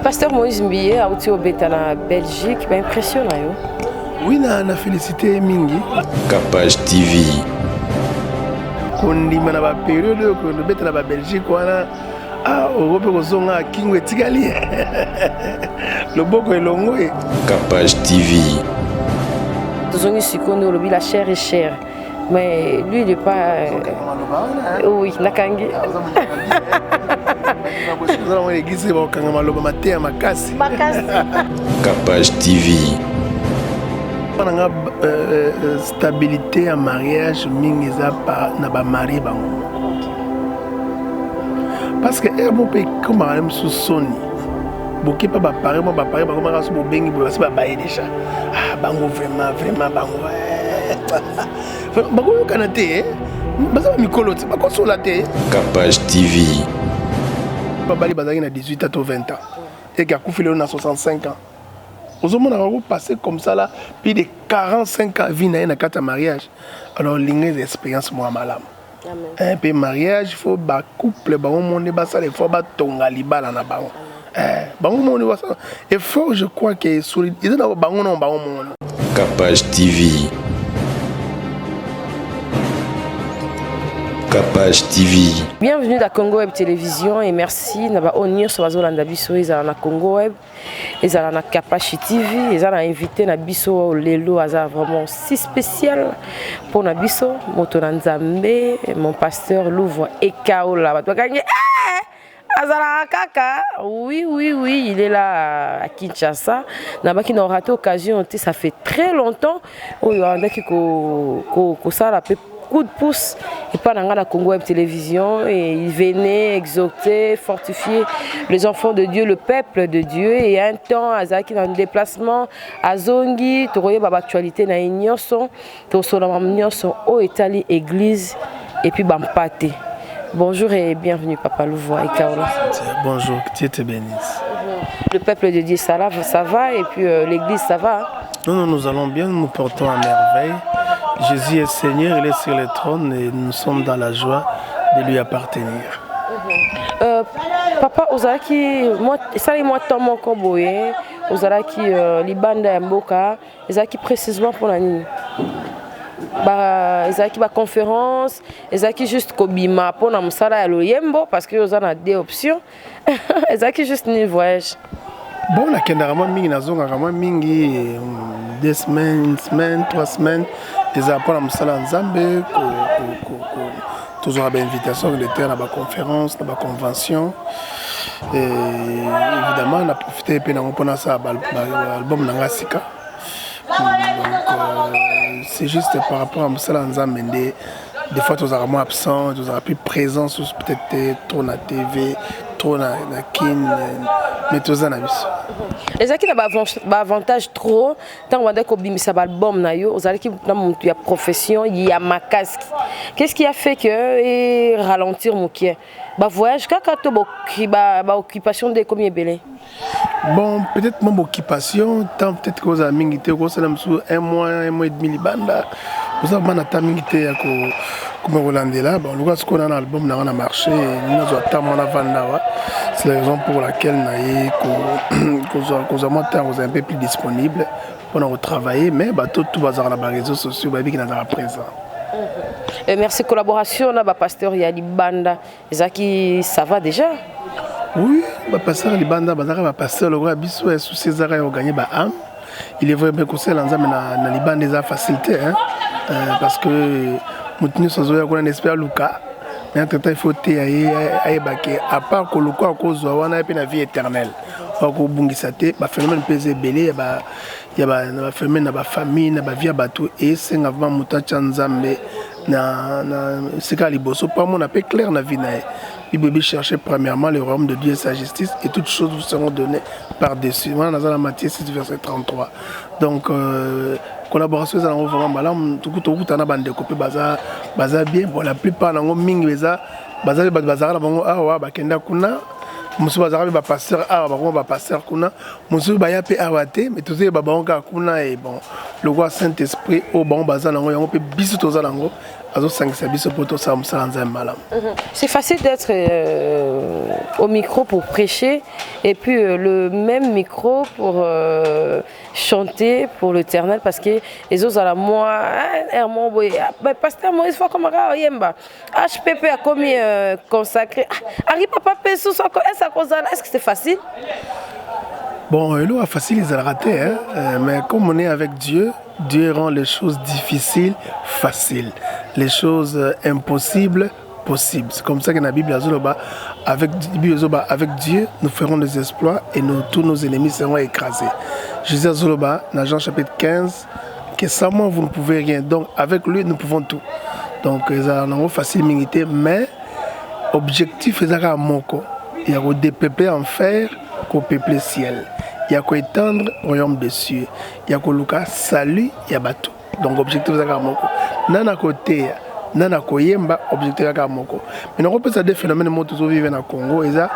Pasteur Moïse Mbiye auti obeta na Belgique, ba impression na yo? Oui, na félicité mingi. Capage TV. Kondima na ba période oyo kobeta na ba Belgique wana ah oko mpe kozonga kingo etikali loboko elongo e. Capage TV. Tozongi sikoyo nde olobi la chair est chère. Mais lui, il n'est pas. Oui, nakangi. Église bakokanga maloba mateya makasi. Makasi. Capage TV. Mpo na nga stabilité ya mariage mingi eza na bamarie bango moko parce que heure moko mpe ekomaka na mosusu soni boke mpe bapare mwa bapare bakomaka so bobengi boye basi babaye déjà ah, bango vraiment vraiment bango eh, bakoyokana te eh? Baza bamikolo te bakosola te. Capage TV. Babali bazalaki na 18 ans to 20 ans eke akufi lelo na 65 ans ozomona bango passer comme ça là plus de 45 ans vie na ye na kati ya mariage. Alors linga eza expérience mwa malamu mpe mariage faut bacouple bango monde basala effort batonga libala na bango bango monde basala effort. Je crois que eza na bango na bango monde. Capage TV. Capage TV. Bienvenue à Congo Web Télévision et merci na ba oyo nyonso bazolanda biso ezala na Congo Web, ezala na Kapashi TV, ezala na invité na biso lelo aza vraiment si spécial pour na biso moto na Nzambe, mon pasteur Louvre Ekaola. Bato bakangi eh! Azalaka kaka, oui oui oui, il est là à Kinshasa. Nabaki na raté occasion te, ça fait très longtemps oyo andaki ko kosala pe coup de pouce et pas dans la Congo Web Télévision, et il venait exhorter, fortifier les enfants de Dieu, le peuple de Dieu. Et un temps azalaki dans le déplacement azongi, tokoyeba ba actualité na ye nyonso, tosolama nyonso oyo etali église et puis bampate. Bonjour et bienvenue Papa Louvois et Kaola. Bonjour, que Dieu te bénisse. Le peuple de Dieu, ça va, ça va, et puis l'église, ça va, hein? Non, non, nous allons bien, nous nous portons à merveille. Jésus est Seigneur, il est sur le trône et nous sommes dans la joie de lui appartenir. Papa, ozalaki moi esali mwa temps moko boye ozalaki libanda ya mboka, ezalaki précisément mpona nini? Ba ezalaki baconférence, ezalaki juste kobima mpona mosala ya loyembo? Parce que oza na deux options, ezalaki juste nini voyage? Bon, nakendaka mwa mingi, nazongaka mwa mingi, 2 semaines, une semaine, 3 semaines. Ezala mpona mosala ya Nzambe, tozwaka bainvitation Angleterre na baconférence, na baconvention. Évidemment na profite mpe nango mpona asala album na nga sika. Donc c'est juste par rapport à mosala ya Nzambe nde des fois tozalaka mwa absent, tozalaka plus présent susu peut-être te trop na TV, trop na kin, mais toza na biso. Ezalaki na baavantage trop ntango bandaki kobimisa baalbum na yo, ozalaki na motu ya profession ya makasi. Qu'est-ce qui a fait que e ralentir mokie? Bavoyage kaka to baoccupation nde ekomi ebele? Bon, peut-être mwa baoccupation, temps peut-être kozala mingi te, okosala mosusu un mois, un mois et demi libanda, oza vraiment na temps mingi te ya koma kolandela. Bon, lokola sikoyo na na album nanga na marché, nazwa temps mwana vanda awa. C'est la raison pour laquelle naye kozwa mwa temps, kozala un peu plus disponible mpona kotravailler. Mais bato tu bazalaka na baréseaux sociaux bayebiki nazalaka présent. Merci. Collaboration na bapasteur ya libanda ezalaki, ça va déjà? Oui, bapasteur ya libanda bazalaka bapasteur lokola biso ya souci ezaka ya kogagner baâme. Il est vrai mpe kosala Nzambe na libanda eza facile te, hein? Parce que moto nyonso azoya kuna na esprit aluka, mais entre temps il faut teya ye ayeba ke à part koluka akozwa wana ye mpe na vie éternelle akobungisa te. Baphénomène mpe eza ebele ya baphénomène na bafamille, na bavie ya bato. Esenga vraiment moto atya Nzambe na esika ya liboso mpo amona mpe clair na vie na ye. Bible ebi: "Chercher premièrement le royaume de Dieu et sa justice et toutes choses vous seront données par-dessus." Wana naza na Matthieu 6 verset 33. Donc collaboration eza nango vraiment malamu, tokutana na bandeko mpe baza bien. Bon, la plupart nango mingi eza baza bato bazalaka na bango awa, bakenda kuna. Mosusu bazalaka mpe bapasteur awa, bakoma bapasteur kuna. Mosusu baya mpe awa te, mais tozoyeba bango kaka kuna. E bon, lokola Saint Esprit oyo bango baza nango, yango mpe biso toza nango. Azosangisa biso mpo tosala mosala Nzambe malamu. C'est facile d'être au micro pour prêcher et puis le même micro pour chanter pour l'Éternel, parce que les autres à la moi Hermon boye, pasteur Moïse faut comme oyemba HPP a commis consacré Ari papa pesu est-ce que c'est facile? Bon, eloko facile ezalaka te, hein? Mais comme on est avec Dieu, Dieu rend les choses difficiles faciles, les choses impossibles possibles. C'est comme ça que la Bible azoloba, avec Bible azoloba, avec Dieu nous ferons des exploits et tous nos ennemis seront écrasés. Jésus azoloba dans Jean chapitre 15 que sans moi vous ne pouvez rien. Donc avec lui nous pouvons tout. Donc ezala nango facile mingi te, mais objectif ezalaka moko ya kodepeupler enfer, kopeupler ciel, ya koétendre royaume des cieux, ya koluka salut ya bato. Donc objectif ezalaka moko, nana koteya, nana koyemba, objectif ezalaka moko. Mais nakopesa deux phénomènes moko tozovivre na Congo. Eza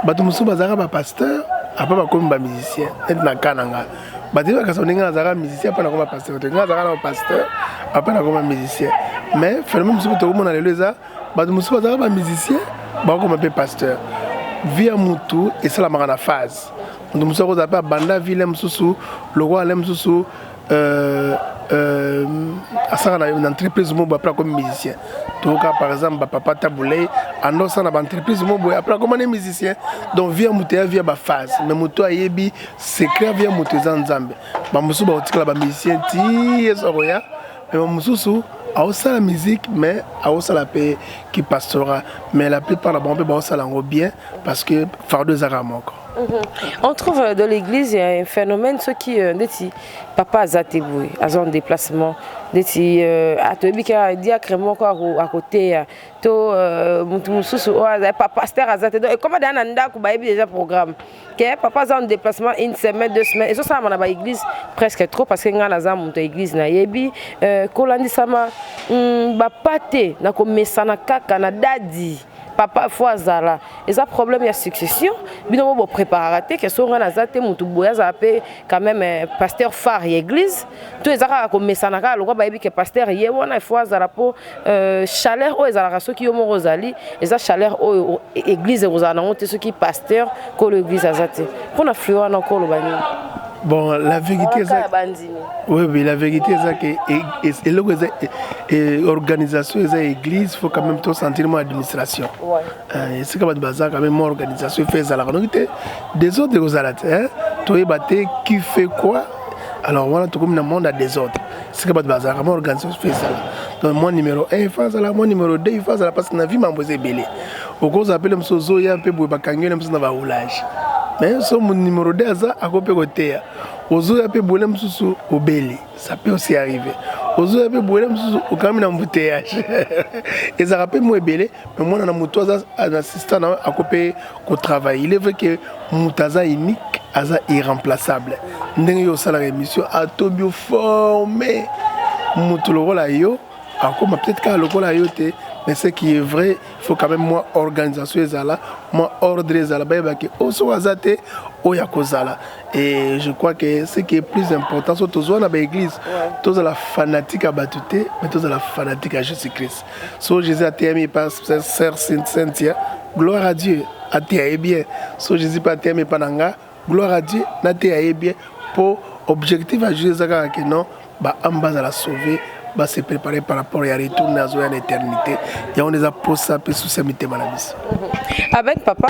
bato mosusu bazalaka bapasteur, apa bakomi bamusicien. Neti na ka na nga, bato bakasa ndenge nazalaka musicien, mpe nakoma pasteur te. Nga azalaka na pasteur, apa nakoma musicien. Mais phénomène mosusu tokomona lelo eza bato mosusu bazalaka bamusicien, bakokoma mpe pasteur. Vie ya mutu esalamaka na phase. Moto mosusu akozala mpe abanda ville mosusu, lokola le mosusu asalaka na entreprise moko boye, après akomi musicien. Toyoka par exemple bapapa Tabu Ley ando osala na baentreprise moko boye, après akoma ne musicien. Donc vie ya moto eya vie ya baphase, mais moto ayebi secret ya vie ya moto eza Nzambe. Bamosusu bakotikala bamusicien ti Yesu akoya, mais bamosusu aosala musique, mais aosala mpe ki pastorat. Mais la plupart na bango mpe baosala yango bien, parce que fardeau ezaka moko. On trouve dans l'église, il y a un phénomène, ce qui neti papa aza te boye, aza en déplacement, neti atoyebi kaka diacre moko akoteya to motu mosusu oyo aza pasteur aza te. Donc ekoma deya na ndako, bayebi déjà programme ke papa aza en déplacement une semaine, 2 semaines. Ezosalama na baéglise presque trop, parce que ngai naza moto ya église, nayebi kolandisama bapa te na komesana kaka na dadi papa fo azala. Eza problème ya succession. Bino mo bopréparaka te ke so ngai naza te, motu boye azala mpe quand même pasteur phare ya église, to eza kaka komesana kaka lokwa bayebi ke pasteur ye wana ifo azala, mpo chaleur oyo ezalaka soki yo moko ozali, eza chaleur oyo église ekozala nango te soki pasteur kolo église aza te? Mpona flux wana okoloba nini? Bon, la vérité eza, oui, la vérité eza ke eloko eza organisation eza église, faut quand même tosentir mwa administration esika bato baza. Quand même mwa organisation efe ezalaka, noki te désordre ekozala te, toyeba te qui fait quoi. Alors wana tokomi na monde ya désordre. Esika bato bazalaka, mwa organisation efe ezala. Donc mwa numéro 1 ifa azala, mwa numéro 2 ifa azala, parce que na vie mambo eza ebele. Okozala pele mosusu ozoya mpe boye, bakangi yo na mosusu na baroulage, mais so numéro 2 aza, ako mpe koteya. Ozoya mpe boye, mosusu obeli, ça peut aussi arriver. Ozoya mpe boye, mosusu okangami na embouteillage, ezalaka mpe mo ebele. Mais mwana na moto aza na assistant na ako mpe kotravailler. Il est vrai que moto aza unique, aza irremplaçable. Ndenge yo osalaka émission, atobi oforme moto lokola yo, akoma peut-être kaka lokola yo te. Mais ce qui est vrai, il faut quand même mwa organisation ezala, mwa ordre ezala, bayebaki oyo soki aza te, oyo akozala. Et je crois que ce qui est plus important, so tozwa na baéglise, tozala fanatique ya bato te, mais tozala fanatique ya Jésus Christ. So Jésus ateyami epa sœur Cynthia, gloire à Dieu, ateya ye bien. So Jésus mpe ateyami epa na nga, gloire à Dieu, nateya ye bien. Mpo objectif ya Jésus eza kaka ke non, baâme bazala sauvé, base préparer par rapport ya retour na azoya na éternité. Yango nde eza posa mpe susi ya mitema na biso. Amen papa.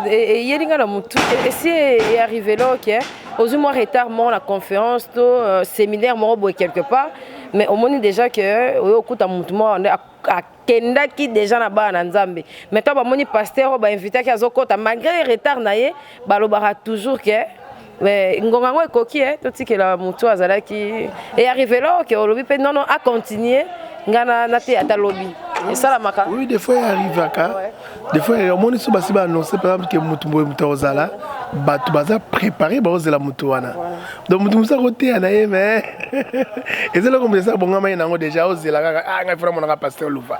Eyeli nga na motu, esi earrivé loke ozwi mwa retard moko na conférence to séminaire moko boye quelque part, mais omoni déjà ke oyo okuta motu moko nde akendaki déjà na bana na Nzambe, mais to bamoni pasteur oyo bainvitaki azokɔta malgré retard na ye, balobaka toujours ke ngonga yango ekoki, totikela motu azalaki. Earrivé loke olobi mpe nono acontinue, nga na te ata lobi, esalamaka? Oui, des fois arrivaka. Des fois omoni so basi baannonce par exemple ke motu boye, moto akozala, bato baza préparé, bakozela motu wana. Donc motu mosusu akoteya na ye, mais eza eloko moto eza bongama ye nango déjà, ozela kaka: ah, ngai fona monaka pasteur Luva.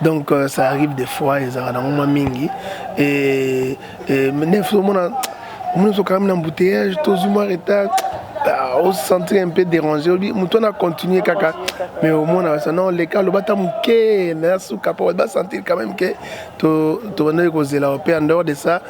Donc ça arrive des fois, ezalaka nango mwa mingi. Et nde omona, omoni so okangami na embouteillage, tozwi mwa retard. Ah, osentir un peu dérangé, obi moto wana continue kaka, mais omona basa non, leka, aloba ata moke na suka mpo basentir quand même ke tobandaki kozela. Mpe en dehors de ça,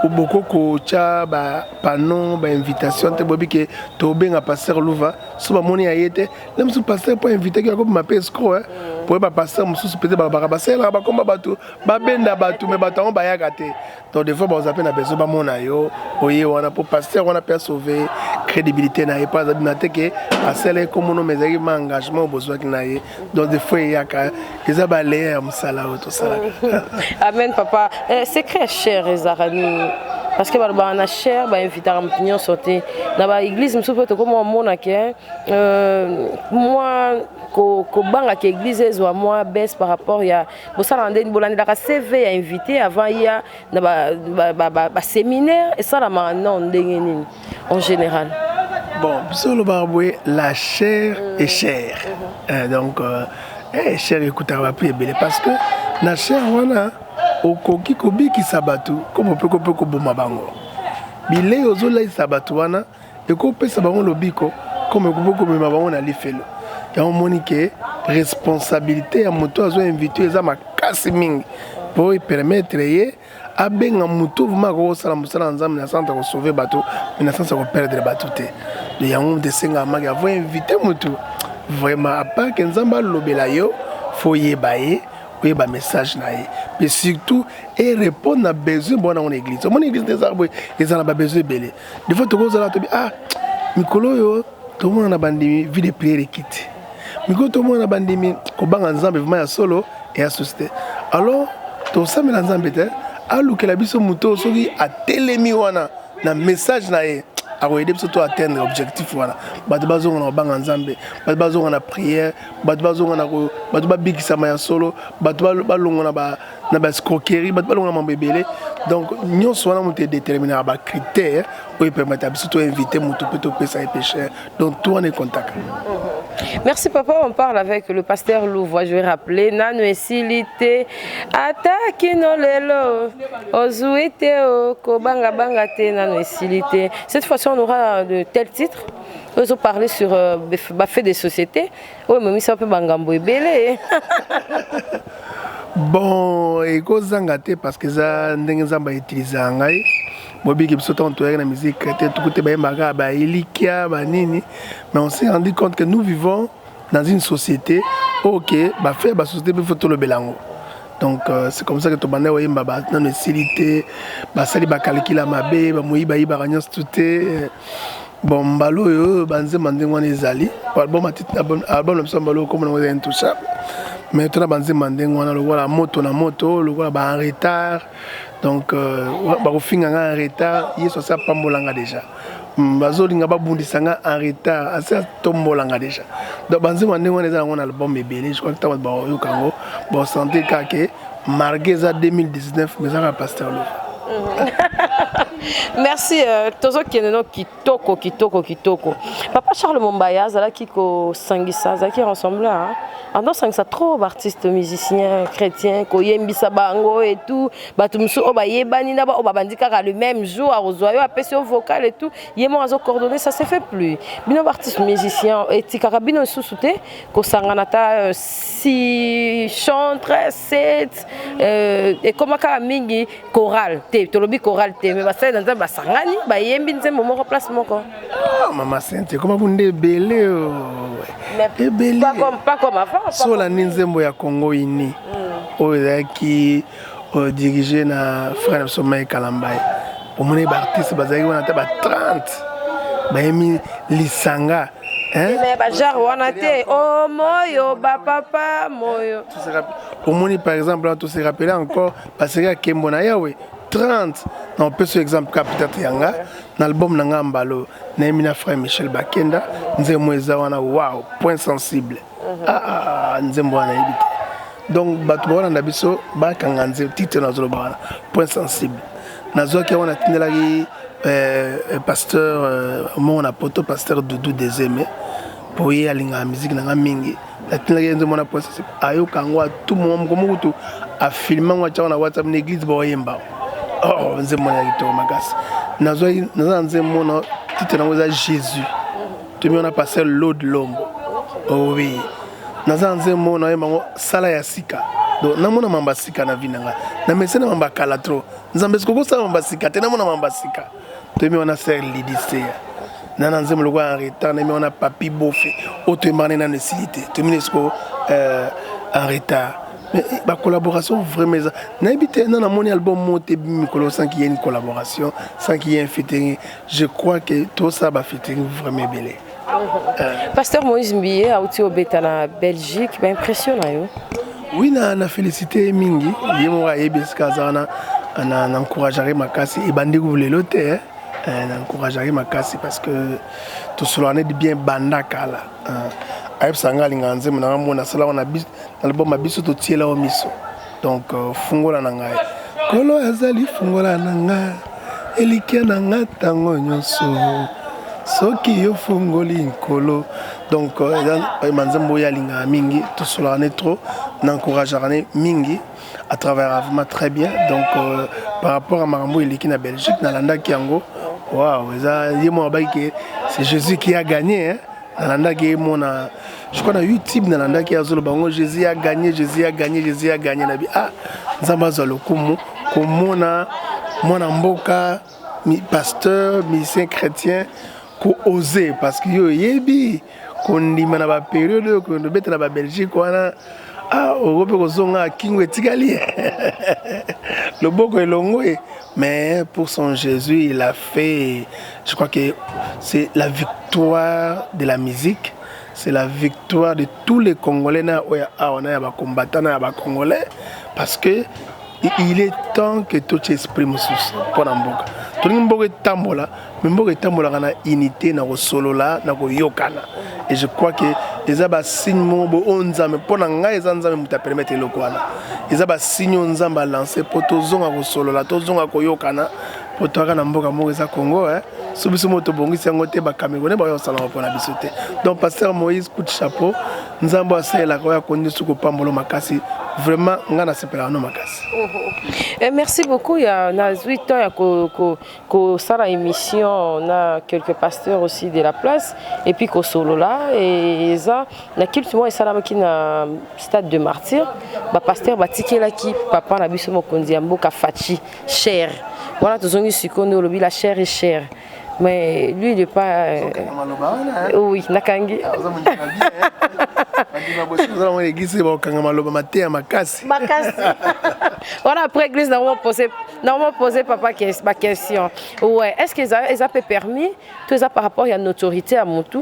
boko kotya bapanneau bainvitation te, boyebi ke tobenga pasteur Luva. So bamoni ya ye te na mosusu, pasteur mpo invitaki, akobima mpe escroc po yeba pasteur mosusu. Peut-être balobaka, basalelaka bakomba bato, babenda bato, mais bato yango bayaka te. Donc des fois baza mpe na besoin bamona yo oye wana mpo pasteur wana mpe asauve crédibilité na ye, mpo aza bima te ke asala ye komona, ma ezalaki ma engagement oyo bozwaki na ye. Donc des fois eyaka, eza baleya ya mosala oyo tosalaka. Amen, papa. Secret ya chaire ezalaka nini? Parce que balobaka na chaire bainvitaka moto nyonso te. Na baéglise mosusu mpe tokoma omona ke mwa kobangaka église ezwa mwa baisse par rapport ya bosalaka ndeni. Bolandelaka CV ya invité avant ya na baséminaire esalamaka non ndenge nini en général? Bon, biso olobaka boye, la chaire est chère. Donc chaire ekutaka baprix ebele, parce que na chaire wana okoki kobikisa bato komo mpe mpe koboma bango. Bilei ozolaisa bato wana ekopesa bango lobiko comme ekoki komema bango na lifelo. Yango omoni ke responsabilité ya moto azo invité eza makasi mingi, mpo epermettre ye abenga motu vraiment akoki kosala mosala ya Nzambe na sens ya kosauve bato, mais na sens ya koperdre bato te. Yango moto esengaka maki avo invité motu vraiment, à part ke Nzambe alobela yo, faut oyeba ye, oyeba message na ye, mais surtout erépondre na besoin bona ngo na église. Omoni, église nde ezaka boye, eza na babesoin ebele. Des fois tokozala tobi, ah, mikolo oyo tomona na bandimi vie de prière ekiti, mikolo tomona na bandimi kobanga Nzambe vraiment ya solo eya susi te. Alors tosambela Nzambe te alukela biso moto soki atelemi wana na message na ye, akoyede biso to atteindre objectif wana. Bato bazonga na kobanga Nzambe, bato bazonga na prière, bato bazonga na bato babikisama ya solo, bato balonga na baescroquerie, bato balonga na mambo ebele. Donc nyonso wana moto edéterminaka bacritère oyo epermettre biso toinvite moto mpe topesa ye pécheur. Donc tout wana ekontaka. Merci papa, on parle avec le pasteur Louvois. Je vais rappeler nanu esili te, ata kino lelo ozwi te o kobangabanga te, nanu esili te. Cette fois-ci, on aura de tels titres. Ils ont parlé sur bafaits des sociétés oyo ememisa mpe bangambo ebele. Bon, ekozanga te, parce que eza ndenge Nzambe autilisaka ngai. Bobiki biso ntango toyaki na musique chrétien, tuku te bayembaka baelikia banini, mais on s'est rendu compte que nous vivons dans une société oyo ke bafaits ya basociété mpe faut tolobela yango. Donc c'est comme ça que tobanda koyemba nano esili te, basali bacalculs ya mabe, bamoyi bayibaka nyonso tu te. Bon, mbala oyo banzemba ndenge wana ezali album, album na biso mbala oyo komona ngo eza Intouchable, mais tona banzemba ndenge wana lokola moto na moto, lokola ba en retard. Donc bakofinga nga en retard, Yesu asi apambolanga déjà. Bazolinga babundisa nga en retard, asi atombolanga déjà. Donc banzemba ndenge wana eza yango na album ebele. Je crois que ntango bato bakoyoka yango, basentir kaka ke malgré eza 2019, mais ezaka pasteur Lova. Merci. Tozokende no kitoko kitoko kitoko. Papa Charles Mombaya azalaki kosangisa, azalaki rassembleur, andosangisa trop baartiste musicien chrétien, koyembisa bango et tout. Bato mosusu oyo bayebani na baoyo babandi kaka le même jour, akozwa yo, apesi yo vocal et tout, ye moko azocoordonner. Ça se fait plus. Bino baartiste musicien, etikaka bino lisusu te kosangana ata six chantre, sept? Ekoma kaka mingi chorale te, tolobi chorale te, mais basali na Nzambe basangani, bayembi nzembo moko place moko. Ah, mama Sente, ekoma kuna ebele, ebele. Pas comme avant. So olandi nzembo ya Congo Ini oyo ezalaki dirigé na frère na biso Mai Kalambai, omoni baartiste bazalaki wana ata ba 30, bayemi lisanga. Mais bagenre wana te o moyo bapapa moyo. Omoni, par exemple, tose rappeler encore baseri ya Kembo na Yawe 30. Na opesa exemple ka peut-être yanga na album na nga mbalo, nayemi na frère Michel Bakenda, nzembo eza wana, wow, Point sensible. Ah, ah, nzembo wana nayebi te. Donc bato baolanda biso bakanga nzembo, titre nazoloba wana, Point sensible. Nazwaki yango, natindelaki pasteur moko na poto, pasteur Dudu Deseme, po ye alingaka musique na nga mingi. Natindelaki ye nzembo wana, Point sensible. Ayoka yango atu moko mokutu, afilme yango, atiaka na WhatsApp na église, baoyemba. Oh, nzembo wana ya kitoko makasi. Nazwaki, naza na nzembo na titre nango eza Jésus. Toyembi wana pasteur Lod Lombo. Oh oui, naza na nzembo nayemba yango, sala ya sika. Donc namona mamba sika na vie na ngai, na mese na mamba kala trop. Nzambe, soki okosala mamba sika te, namona mamba sika. Toyembi wana sœur Lidisea na nzembo lokola en retard. Nayembi wana Papi Bofe oyo toyembaka nde nano esili te. Toyembi siko en retard, mais bacollaboration vraiment eza, nayebi te na namoni album moko te mikolo sans qu'il y ait une collaboration, sans qu'il y ait un featuring. Je crois que tosala bafeaturing vraiment ebele. Pasteur Moïse Mbiye auti obeta na Belgique, baimpression na yo? Oui, na félicité ye mingi. Ye moko ayebi esika aza wana. Na encourageaki makasi, ebandi lelo te, na encourageaki makasi parce que tosolaka neti bien banda kala. Ayebisaka nga alingaka nzembo nanga mona asalaka na album ya biso totiela o miso. Donc fungola na ngai, Nkolo azali fungola na ngai, elikia na ngai ntango nyonso soki yo fungoli Nkolo. Donc eza banzembo oyo alingaka mingi. Tosolaka ne trop, na encourageaka ne mingi à travers, vraiment très bien. Donc par rapport à makambo eleki na Belgique, nalandaki yango. Wow, eza ye moko abaki ke c'est Jésus qui a gagné, hein? Nalandaki ye mona, je crois na YouTube, nalandaki azoloba bango: «Jésus a gagné, Jésus a gagné, Jésus a gagné.» Nabi ah, Nzambe azwa lokumu komona mwana mboka, pasteur, musicien chrétien, kooser, parce que yo oyebi kondima na bapériode oyo kobeta na babelgique wana. Ah, oko mpe kozonga kingo etikali loboko elongo ye, mais pour son Jésus il a fait. Je crois que c'est la victoire de la musique, c'est la victoire de tous les Congolais na oyo awa na ya bacombattant na ya bacongolais, parce que il est temps que totia esprit mosusu mpo na mboka. Tolingi mboka etambola, mais mboka etambolaka na unité, na kosolola, na koyokana. Et je crois que eza basigne moko boye oyo Nzambe, mpo na ngai eza Nzambe moto apermettre eloko wana. Eza basigne oyo Nzambe alance mpo tozonga kosolola, tozonga koyokana, mpo toyaka na mboka moko eza Congo. So biso moko tobongisi yango te, bacamerounais baoya kosalanga mpona biso te. Donc pasteur Moïse, coup de chapeau. Nzambe asalelaka oyo akondi soki kopambola makasi. Vraiment ngai nasepelaka no makasi. Merci beaucoup. Ya nazwi temps ya kosala émission na quelques pasteurs aussi de la place et puis kosolola. Eza na culte moko esalamaki na stade de Martyr. Bapasteur batikelaki papa na biso mokonzi ya mboka Fatshi chaire wana. Tozongi sikoyo nde olobi la chaire est chère, mais lui il est pas oui, nakangi. Église bakokanga maloba, mateya makasi. Makasi wana. Après église nango posé papa baquestion. Ouais, est ce que eza mpe permis to eza par rapport ya notoriété ya motu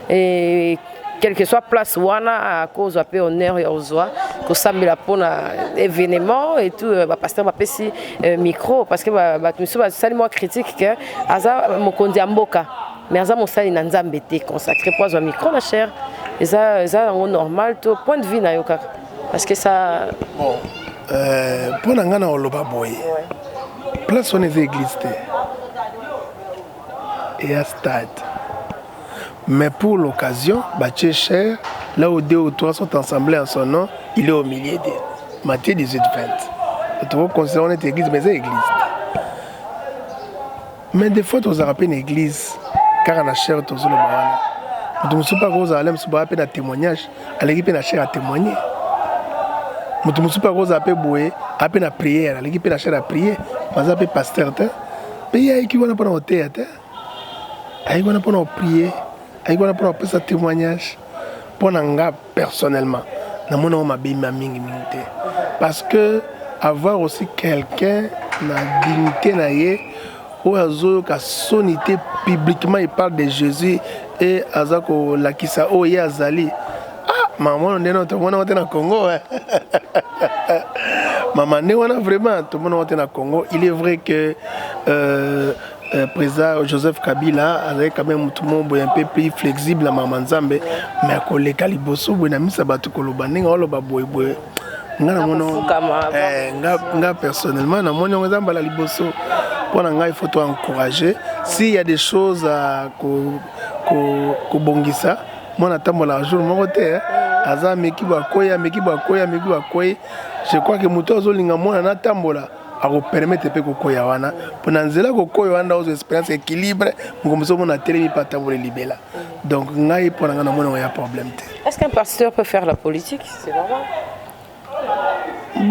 et quelle que soit place wana akozwa mpe honneur ya kozwa kosambela mpona événement et tout, bapasteur bapesi micro? Parce que bato misusu basali mwa critique ke aza mokonzi ya mboka mais aza mosali na Nzambe te consacré mpo azwa micro na chaire. Eza yango normal to point de vue na yo kaka? Parce que ça Bon, mpo na ngai na koloba boye, place wana eza église te, eya stade, mais pour l'occasion batie chaire. Là où deux ou trois sont ensemble en son nom, il est au milieu de Matthieu 18 20. Tokoconsidère wana ete église, mais eza église te. Mais des fois tozalaka mpe na église kaka na chaire. Tozoloba wana, moto mosusu mpe akozala le mosusu baya mpe na témoignage, aleki mpe na chaire atémoigne. Moto mosusu mpe akozala mpe boye, aa mpe na prière, aleki mpe na chaire ya prière. Aza mpe pasteur te, mpe ye ayeki wana mpona koteya te, ayeki wana mpona koprier, ayeki wana mpona kopesa témoignage. Mpo na nga personnellement, namoni yango mabe ma mingimingi te, parce que avoir aussi quelqu'un na dignité na ye oyo azoyoka soni te, publiquement il parle de Jésus e aza kolakisa oyo ye azali. Ah, mama wana ndenge tomona ngo te na Congo. Mama ndenge wana vraiment tomona ngo te na Congo. Il est vrai que président Joseph Kabila azali quand même motu moko boye un peu plus flexible na mama Nzambe, mais akoleka liboso boye na misa bato koloba ndenge aoloba boye boye, nga namoni, nga personnellement namoni yango eza mbala liboso. Mpo na ngai, il faut to encourager. S'il y a des choses à kobongisa, mwana atambolaka jour moko te. Aza ameki bakwei, ameki bakwei, ameki bakwei. Je crois que moto azolinga mwana natambola. Akopermettre mpe kokoya wana, mpo na nzela kokoya wana ozwa expérience, équilibre. Moko mosusu omona atelemi mpe atambola libela. Donc ngai, mpo na ngai, namoni yango ya problème te. Est-ce qu'un pasteur peut faire la politique? C'est normal?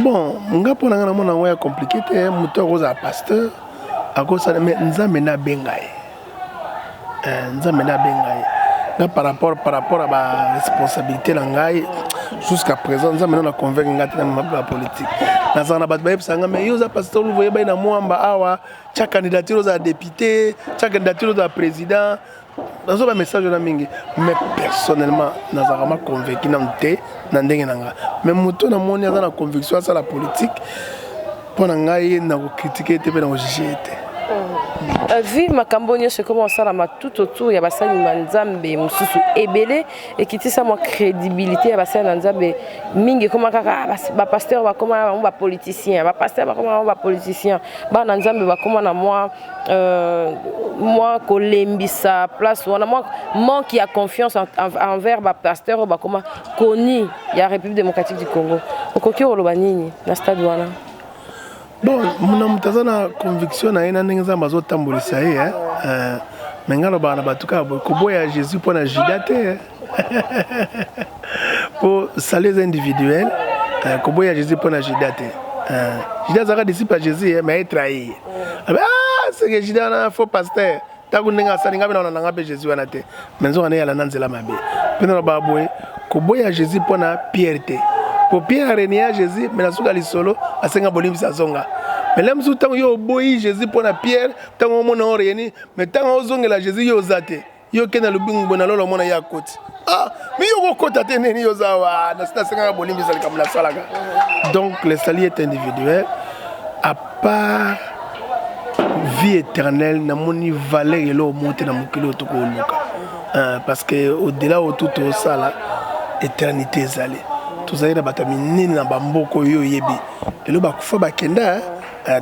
Bon, nga, mpo na ngai, namona yango ya compliqué te. Moto akozala pasteur, akosala, mais Nzambe nde abenga ye. Nzambe nde abenga ye. Nga, par rapport à baresponsabilité na ngai jusqu'à présent, Nzambe nde na convaincre nga te na mabe ya politique. Nazala na bato bayebisa nga: "Mais yo oza pasteur Luvo, oyebani na Mwamba awa, tia candidature ozala député, tia candidature ozala président." Nazo bamessage wana mingi, mais personnellement nazalaka ma convaincu nanu te na ndenge na nga. Mais moto namoni aza na conviction asala politique, mpo na ngai nakocritiquer te mpe nakojuger ye te. Vu makambo nyonso ekoma osalama tout autour ya basali na Nzambe mosusu ebele, ekitisa mwa crédibilité ya basali na Nzambe mingi. Ekoma kaka bapasteur bakoma na bango bapoliticien, bapasteur bakoma na bango bapoliticien, bana Nzambe bakoma na mwa kolembisa place wana, mwa manque ya confiance envers bapasteur oyo bakoma koni ya République démocratique du Congo. Okoki koloba nini na stade wana? Bon, na moto aza na conviction na ye na ndenge Nzambe azotambolisa ye. Me ngai alobaka na bato kaka boye: koboya Jésus mpo na Juda te, mpo salut eza individuel. Koboya Jésus mpo na Juda te. Juda azalaka disciple ya Jésus, mais atrahir. Ah, seke Juda wana faux pasteur, ntango ndenge asali ngai mpe na nanga mpe Jésus wana te, me nzoka nde yala na nzela mabe. Mpe nalobaka boye: koboya Jésus mpo na Pierre te, po Pierre arenier Jésus, me na suka lisolo asenga bolimbisi, azonga. Me le mosusu, ntango yo oboyi Jésus mpo na Pierre, ntango omona oreni, me ntango ozongela Jésus, yo oza te. Yo okende na lobingu boye, na lolo omona ye akoti. Ah, mi yo kokota te, nini, yo oza wa nasengaka bolimbisa likambo nasalaka. Donc le salut est individuel. À part vie éternelle, namoni valeur eloko moko te na mokili oyo tokoluka, parce que au-delà oyo tu tosala, éternité ezali. Tozali na bato ya minene na bamboka oyo oyebi, lelo bakufa, bakenda.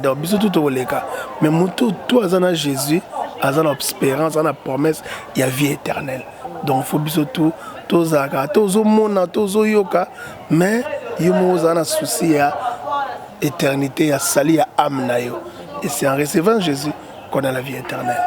Donc biso tu tokoleka, mais moto to aza na Jésus aza na espérance, aza na promesse ya vie éternelle. Donc faut biso tu tozalaka, tozomona, tozoyoka, mais yo moko ozala na souci ya éternité, ya salut ya âme na yo, et c'est en recevant Jésus qu'on a la vie éternelle.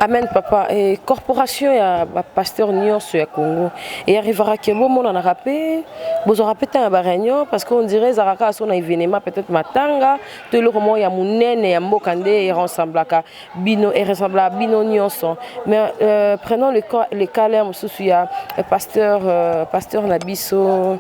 Amen, papa. Et corporation ya bapasteur nyonso ya Congo earrivaka ke bomonanaka mpe, bozwaka mpe ntango ya baréunion? Parce que on dirait ezalaka kaka so na événement, peut-être matanga to eloko moko ya monene ya mboka nde erassemblaka bino, eressemblaka bino nyonso. Mais prenons le cas l'air mosusu ya pasteur na biso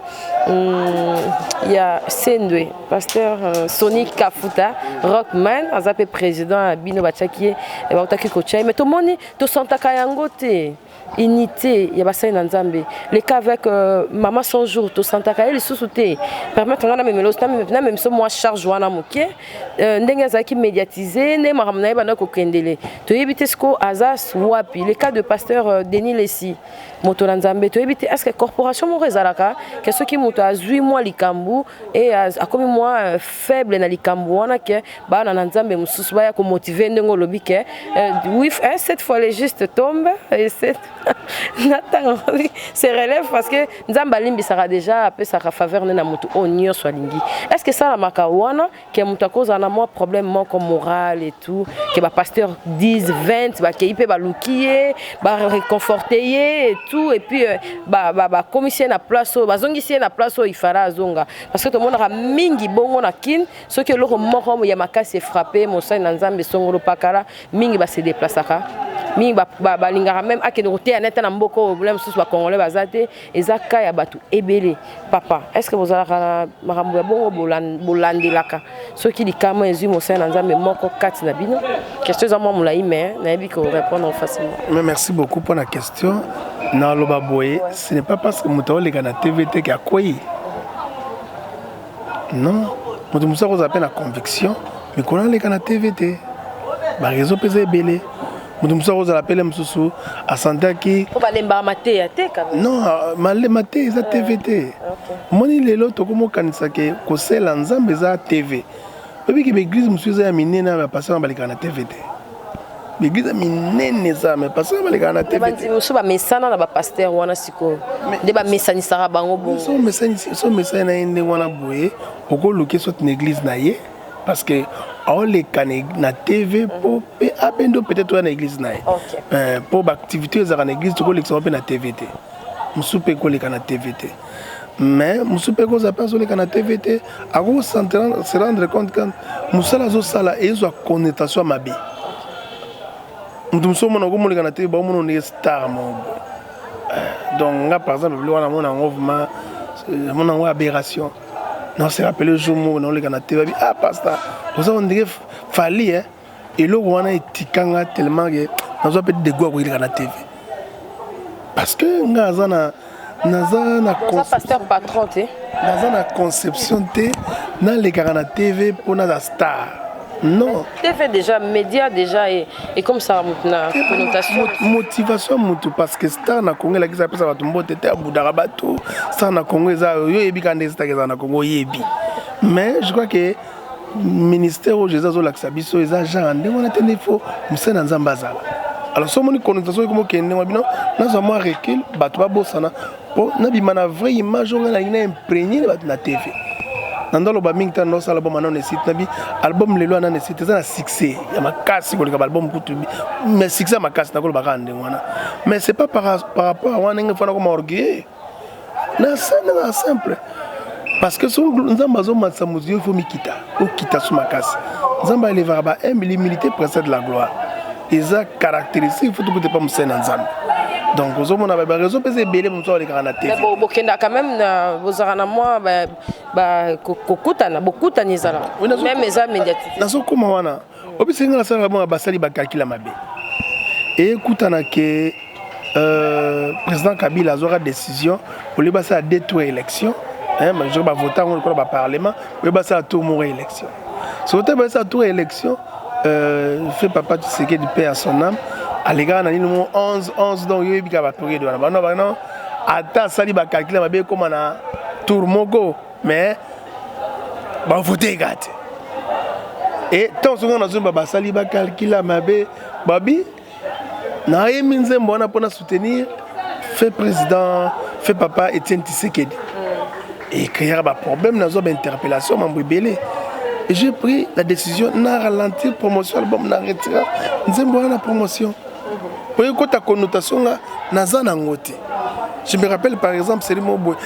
ya Sendwe, pasteur Sony Kafuta Rockman, aza mpe président ya bino, batiaki ye, bautaki kotia ye, mais tomoni, tosantaka yango te, unité ya basali na Nzambe. Le cas avec mama 100 jours, tosantaka ye lisusu te. Permettre nga namemela, namemisa mwa charge wana moke. Ndenge azalaki médiatise, nde makambo na ye banda kokendele, toyebi te siko aza wapi. Le cas de pasteur Denis Lesi, moto na Nzambe, toyebi te. Est ce que corporation moko ezalaka ke soki moto azwi mwa likambo e akomi mwa faible na likambo wana, ke bana na Nzambe mosusu baya komotiver, ndenge olobi ke oui, cette fois le juste tombe et sept na ntango se relève, parce que Nzambe alimbisaka déjà, apesaka faveur nde na moto oyo nyonso alingi? Est ce que esalamaka wana ke moto akozala na mwa problème moko moral et tout, ke bapasteur 10, 20 bakei mpe baluki ye, baréconforter ye et tout, et puis bakomisi ye na place oyo, bazongisi ye na place oyo ifala azonga? Parce que tomonaka mingi bongo na Kine, soki eloko moko ya makasi efrapper mosali na Nzambe songolo pakala, mingi base déplaçaka, mingi balingaka même akende koteya nete na mboka oyo bula mosusu bacongolais baza te. Eza ka ya bato ebele. Papa, est ce que bozalaka na makambo ya bongo, bolandelaka soki likama ezwi mosali na Nzambe moko kati na bino? Question eza mwa molai, mais nayebi korépondre facilement. Mais merci beaucoup pour la question. Naloba boye: ce n'est pas parce que moto aoleka na TV te ke akwei. Non, moto mosusu akozala mpe na conviction, mikolo aleka na TV te, baréseau mpe eza ebele. Moto mosusu akozala pele mosusu asantaki. Po balembaka mateya te quand même. Non, malema te, eza TV te. Omoni, lelo tokomokanisa ke kosela Nzambe eza TV. Oyebiki baeglise mosusu eza ya minene, ya bapasteur balekaka na TV te. Baeglise ya minene eza, mais pasteur balekaka na TV te. Bandimi mosusu bamesana na bapasteur wana, sikoyo nde bamesanisaka bango bongo. So omesani na ye ndenge wana boye, okoluki soki na église na ye. Parce que aoleka na TV mpo mpe abendo peut-être oya na église na ye. Mpo baactivité ezalaka na église, tokolekisa mpe na TV te. Mosusu mpe ekoleka na TV te, mais mosusu mpe kozala mpe azoleka na TV te, ako se rendre compte quand mosala azosala ezwa connotation ya mabe. Moto mosusu omona okomoleka na TV, baomona ndenge star moko boye. Donc nga par exemple, biloko wana namona yango vraiment, namona yango aberration. Na se rappelle jour moko naoleka na TV, abi: "Ah, pasteur, oza ondenge Fally." Eh, eloko wana etikanga tellement ke nazwa mpe dégoût ya koyeleka na TV, parce que nga aza na naza na pasteur patron te. Naza na conception te nalekaka na TV mpo naza star, non. TV déjà, média déjà, et comme ça na connotation. Motivation ya motu, parce que star na Congo elakisa apesa bato mbote te, abudaka bato. Star na Congo eza yo oyebi kaka nde star ezala na Congo, oyebi. Mais je crois que ministère oyo Jésus azolakisa biso eza genre ndenge wana te, nde ifo mosali na Nzambe azala. Alors so omoni connotation ekoma okende ndenge bino, nazwa mwa recul, bato babosana mpo nabima na vraie image oyo ngai nalingi na imprégner bato na TV. Na ndaloba mingi, tala ndosala album nano esite nabi album lelo nano esite eza na succès ya makasi koleka baalbum kutu, mais succès ya makasi nakoloba kaka ndenge wana. Mais c'est pas par rapport à wana ndenge fana koma orgueilleux na na simple, parce que so Nzambe azomatisa motu, yo ifo mikita, okita so makasi. Nzambe alevaka ba humble, l'humilité précède la gloire, eza caractéristique, faut tokuta pa mosali na Nzambe. Donc ozomona bareseau mpe eza ebele, mosu alekaka na TV. Bokendaka quand même na bozalaka na mwa kokutana, bokutani ezala même eza médiatique. Nazokóma wana, obisi nga nasalaka bonga, basali bacalcul ya mabe. Eyekutana ke président Kabila azwaka décision olie basala deux tours élection, major bavota yango lokola baparlement, oye basala tour moko élection. Soki te basala tour élection, fait papa Tshisekedi, paix à son âme, alekaka na nini mo 11 11. Donc yo oyebi kaka bapériode wana, bano bano ata asali bacalcul mabe, ekóma na tour moko, mais bavote eka te. E ntango soki nazomba, basali bacalcul ya mabe, babi nayembi nzembo wana mpona soutenir fait président, fait papa Etienne Tshisekedi, ecréaka baproblème, nazwa bainterpellation, mambo ebele. Et j'ai pris la décision na ralentir promotion album, na retira nzembo wana na promotion po ekota connotation nga naza nango te. Je me rappelle par exemple seri mo boye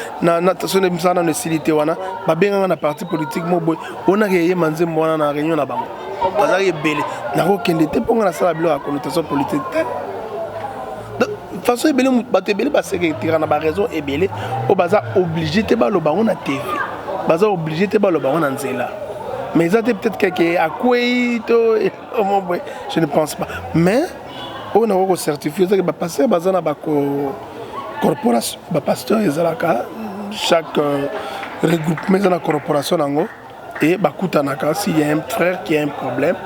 so misala nano esili te wana, babenganga na parti politique mo boye, onaka eyema nzembo wana na réunion na bango, bazalaki ebele, nakokende te mpo nga nasala biloko ya connotation politique te. Façon ebele, bato ebele basekretira na baraison ebele oyo baza obligé te baloba yango na TV, baza obligé te baloba yango na nzela. Mais eza te peut-être keke akwei to omo boye, je ne pense pas. Mais oyo nakoki kocertifie ezaki bapasteur baza na bacorporation. Bapasteur ezalaka chaque regroupement eza na corporation nango e bakutanaka. S'il y a un frère qui a un problème,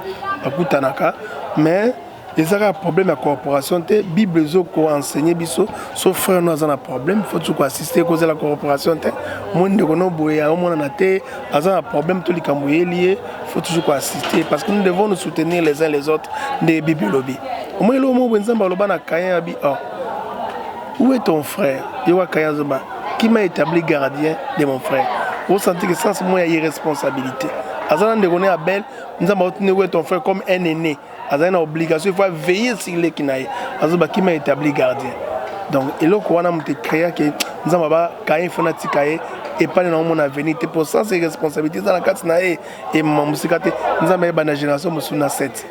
bakutanaka, mais eza kaka problème ya corporation te. Bible ezokoenseigner biso, so frère no aza na problème, faut tu koassiste, kozela corporation te. Moi ndeko no boye aomonana te, aza na problème to likambo eyeli ye, faut toujours koassister, parce que nous devons nous soutenir les uns les autres. Nde Bible elobi. Omoi eloko moko boye, Nzambe aloba na Caïn, abi: "Oh, où est ton frère?" Ye wa Caïn azoba: "Qui m'a établi gardien de mon frère?" Osenti que sens moko ya irresponsabilité aza na ndeko ne Abel. Nzambe aotuni: "Où est ton frère?" Comme un aîné azali na obligation, il faut veiller sur leki na ye. Azoba: "Qui m'a établi gardien?" Donc eloko wana moto ecréake Nzambe aba Caïn fo natika ye epani na omona avenir te, po sens responsabilité eza na kati na ye, emema mosika te. Nzambe ayeba na génération mosusu na 7.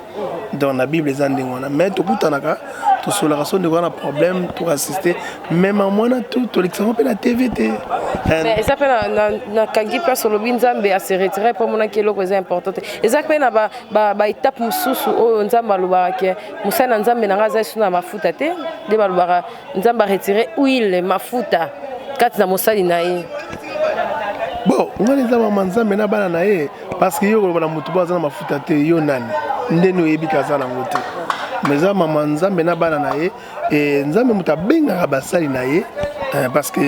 Donc na Bible eza ndenge wana. Mais tokutanaka, tosolaka, so ndeko wana problème, toassiste, mais mamwana tu tolekisaka mpe na TV te. Eza mpe nakangi place olobi Nzambe ase retire mpo amonaki eloko eza important te. Eza mpe na baétape mosusu oyo Nzambe alobaka ke mosali na Nzambe na ngai aza esu na mafuta te, nde balobaka Nzambe aretire huile, mafuta kati na mosali na ye. Bon, ngani eza mama Nzambe na bana na ye, parce que yo koloba na motu bo aza na mafuta te, yo nani ndeni oyebi ke aza nango te? Mais eza mama Nzambe na bana na ye. E Nzambe moto abengaka basali na ye, parce que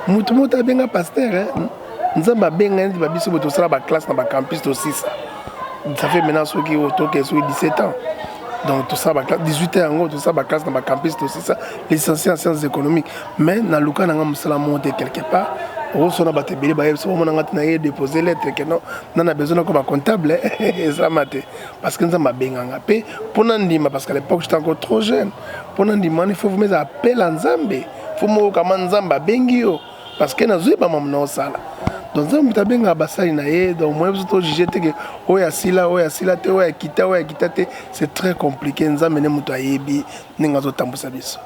motu moto abenga pasteur, Nzambe abenga neti babiso boye, tosala baclasse na bacampus tosisa. Ça fait maintenant soki otoke soki 17 ans, donc tosala baclasse 18 ans yango, tosala baclasse na bacampus tosisa, licencié en sciences économiques. Mais naluka nanga mosala moko te quelque part. Okosona bato ebele bayebi so bamona nga te naye déposer lettre ke non, na na besoin nakoma comptable, ezalama te, parce que Nzambe abenganga mpe mpona ndima, parce qu'à l'époque j'étais encore trop jeune mpona ndima wana. Il faut vraiment eza appel ya Nzambe, faut moyokama Nzambe abengi yo, parce que nazoyeba mamu na osala. Donc Nzambe moto abengaka basali na ye. Donc moye biso tojuge te ke oyo asila, oyo asila te, oyo akita, oyo akita te. C'est très compliqué. Nzambe nde moto ayebi ndenge azotambusa biso.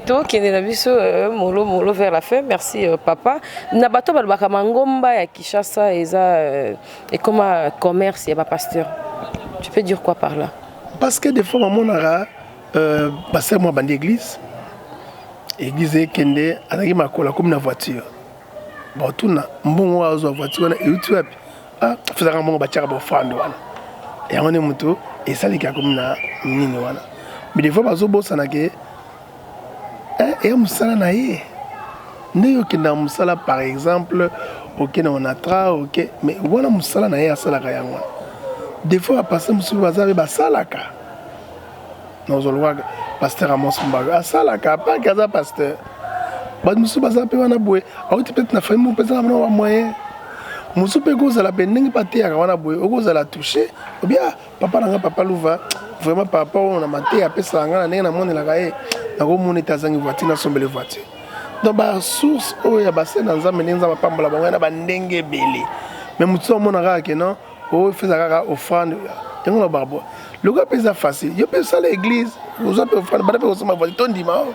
Tokende na biso molo molo vers la fin. Merci papa. Na bato balobaka mangomba ya Kinshasa eza ekoma commerce ya bapasteur, tu peux dire quoi par là? Parce que des fois bamonaka pasteur mwa bandi église, église ekende, azalaki makolo, akomi na voiture. Batuna mbongo oyo azwa voiture wana euti wapi? Ah, fezaka mbongo batiaka baoffrande wana, yango nde moto esaliki akomi na nini wana. Mais des fois bazobosana ke eya mosala na ye. Ndenge okendaka mosala, par exemple okende Onatra, oke, mais wana mosala na ye asalaka yango wana. Des fois bapasteur mosusu baza mpe basalaka. Nazolwaka pasteur Amos Mbayo, asalaka apake aza pasteur. Bato mosusu baza mpe wana boye, auti peut-être na famille moko mpenza na bana bamoyen mosusu mpe ekozala mpe ndenge mpe ateyaka wana boye, okozala touché obia papa na nga, papa Luva. Vraiment, papa oyo na mateya apesaka nga na ndenge namonelaka ye, nakomona ete azangi voiture, nasombele voiture. Donc basource oyo ya base na Nzambe, ndenge Nzambe apambola bango na bandenge ebele. Mais motu omona kaka ke non, oyo feza kaka offrande, yango na babo lokola mpe eza facile. Yo mpe osala église, ozwa mpe offrande, banda mpe kosomba voiture, tondima o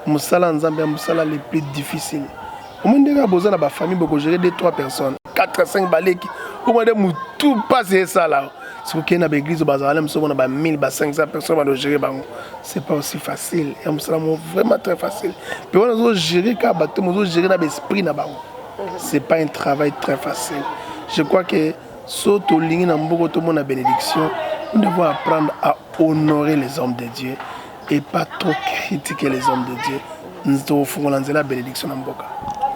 mosala ya Nzambe ya mosala le plus difficile. Omoni ndenge boza na bafamille, bokogérer 2, 3 personnes, 4, 5 baleki, omoi nde motu mpasi esala. Soki okei na baéglise bazala na mosu omona ba 1000, ba 500 personnes, bandogérer bango, c'est pas aussi facile. Ya mosala mo vraiment très facile mpe wana ozogérer kaka bato, ozogérer na baesprit na bango, c'est pas un travail très facile. Je crois que so tolingi na mboka tomona bénédiction, nous devons apprendre à honorer les hommes de Dieu et pas trop critiquer les hommes de Dieu. Tokofungola nzela ya bénédiction na mboka.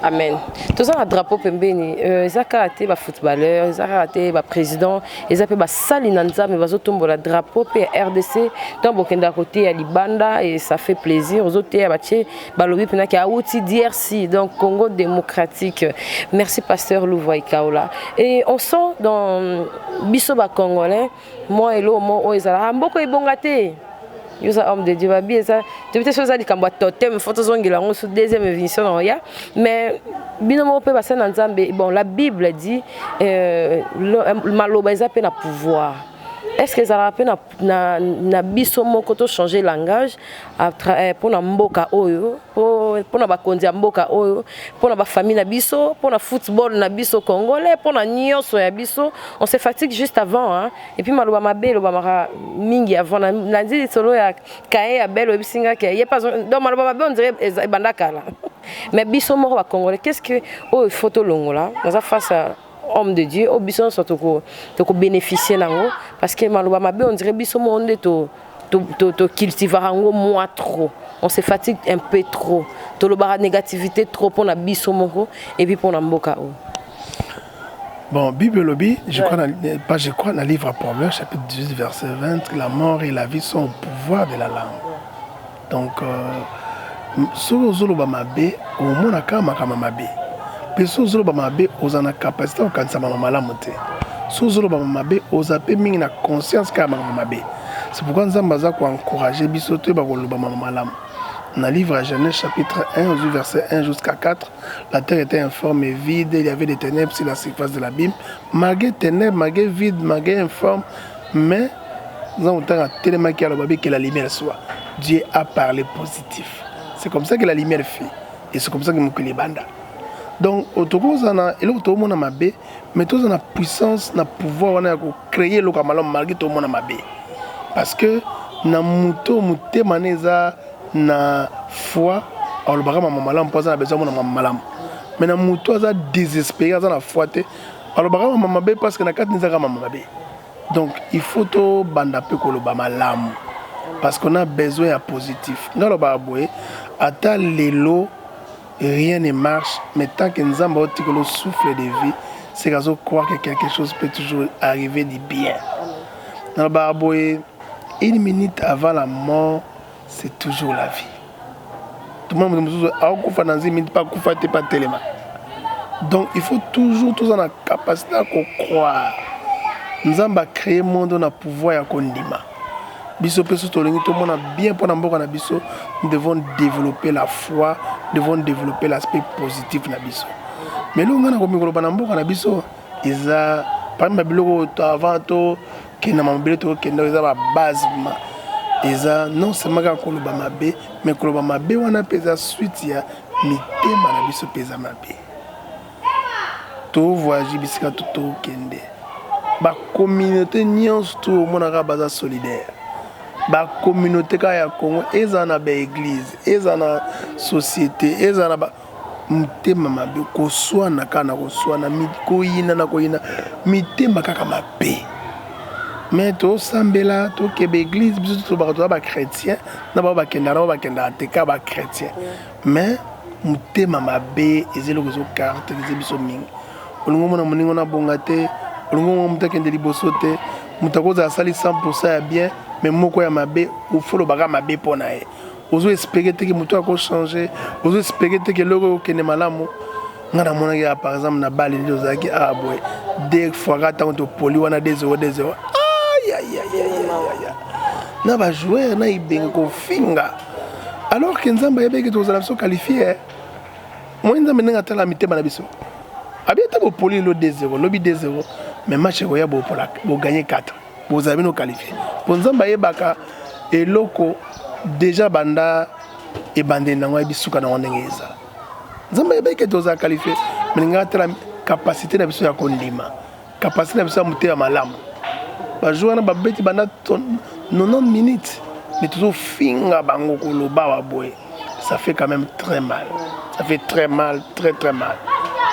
Amen. Toza na drapeau pembeni. Eza kaka te bafootballeur, eza kaka te baprésident, eza mpe basali na Nzambe bazotombola drapeau mpe ya RDC. Ntango bokendaka koteya libanda, et ça fait plaisir, ozoteya, batie balobi mpenaki awuti DRC, donc Congo démocratique. Merci pasteur Louvoy Kaola. Et on sent dans biso bacongolais mwa eloko mo oyo ezalaka mboka ebonga te. Yo oza homme de Dieu, babi eza toyebi te so eza likambo ya totem, faut tozongela yango so deuxième émission na oya. Mais bino moko mpe basali na Nzambe, bon, la Bible dit maloba eza mpe na pouvoir. Est ce que ezalaka mpe na biso moko tochanger langage mpona mboka oyo, mpona bakonzi ya mboka oyo, mpona bafamille na biso, mpona football na biso congolais, mpona nyonso ya biso? On se fatigue juste avant, hein? Et puis maloba mabe elobamaka mingi avant. Nandi lisolo ya Kaye ya Bele, oyebisi nga ke ye pas. Donc maloba mabe, on dirait ebanda kala. Mais biso moko bacongolais, qu'est ce que oyo il faut tolongola? Naza face à homme de Dieu oyo biso nyonso tokobénéficie nango, parce que maloba mabe, on dirait biso moko nde tocultivaka yango mwa trop. On se fatigue un peu trop, tolobaka négativité trop mpona biso moko et puis mpona mboka oyo. Bon, Bible lobi, je crois, dans, pas je crois, dans le livre à Proverbes, chapitre 18, verset 20, la mort et la vie sont au pouvoir de la langue. Donc, soki ozoloba mabe, omonaka makambo mabe. Mpe soki ozoloba mabe, oza na capacité ya kokanisa makambo malamu te. Soki ozoloba mabe, oza mpe mingi na conscience kaka makambo mabe. C'est pourquoi Nzambe aza koencourage biso toyeba koloba makambo malamu. Dans le livre à Genèse chapitre 1, verset 1 jusqu'à 4, la terre était informe et vide, il y avait des ténèbres sur la surface de l'abîme. Malgré ténèbres, malgré vide, malgré informe, mais nous avons tellement que la lumière soit. Dieu a parlé positif. C'est comme ça que la lumière fait. Et c'est comme ça que mokili banda. Donc, tokozana eloko tomona mabe, mais toza na puissance, na pouvoir wana ya kocréer eloko ya malamu malgré tomona mabe. Parce que na moto motema na eza na foi, alobaka mama malamu mpo aza na besoin amona mama malamu. Mais na moto aza désespéré, aza na foi te, alobaka mama mabe, parce que na kati ezaka mama mabe. Donc il faut tobanda mpe koloba malamu, parce qu'on a besoin ya positif. Ngai alobaka boye: ata lelo rien ne marche, mais tant que Nzambe aotikela souffle de vie, c'est qu'azo croire que quelque chose peut toujours arriver du bien. Nalobaka boye: une minute avant la mort, c'est toujours la vie. Tomona moto mosusu akokufa na nzimi mpe akufa te mpe atelema. Donc il faut toujours toza na capacité ya kocroire. Nzambe acree monde na pouvoir ya kondima. Biso mpe soki tolingi tomona bien mpo na mboka na biso, nous devons développer la foi, nous devons développer l'aspect positif na biso. Mais eloko ngai nakomi koloba na mboka na biso eza parmi babiloko avant tokenda mabele, tokokenda eza babase ma eza non seulement kaka koloba mabe, mais koloba mabe wana mpe eza suite ya mitema na biso mpe eza mabe. Tovoyage bisika to tokende, bacommunauté nyonso to omonaka baza solidaire. Bacommunauté kaka ya Congo, eza na baéglise, eza na société, eza na motema mabe, koswana kaka na koswana, koyina na koyina, mitema kaka mabe. Mais tosambela, tokeba église, biso tolobaka toza bachrétien, na bao bakendaka, na bao bakendaka te, kaka bachrétien. Mais motema mabe eza eloko ezocaractérise biso mingi. Olingi omona moninga na bonga te, olingi omona moto akende liboso te. Moto akozala asali 100 ya bien, mais moko ya mabe, ofolobaka mabe mpo na ye. Ozo espérer te ke moto akochange, ozo espérer te ke eloko oyo okende malamu. Nga namonaki ya par exemple na bale nde ozalaki awa boye, deux fois kaka ntango topoli wana 2 0 2 0, ayayayaya, na bajoueur na Ibenge kofinga, alors ke Nzambe ayebeki tozala biso qualifié. Moi, Nzambe ndenge atala mitema na biso, abi ata bopoli lelo 2 0, lobi 2 0, mais match ekoya bopola, boganye 4, bozala bino qualifié, po Nzambe ayebaka eloko déjà banda ebandeli nango, ayebi suka nango ndenge eza. Nzambe ayebaki ke tozala qualifié, mais ndenge atala capacité na biso ya kondima, capacité na biso ya motema malamu. Bajoueur wana babeti banda 90 minutes, mais tozofinga bango, koloba wa boye, ça fait quand même très mal, ça fait très mal, très très mal.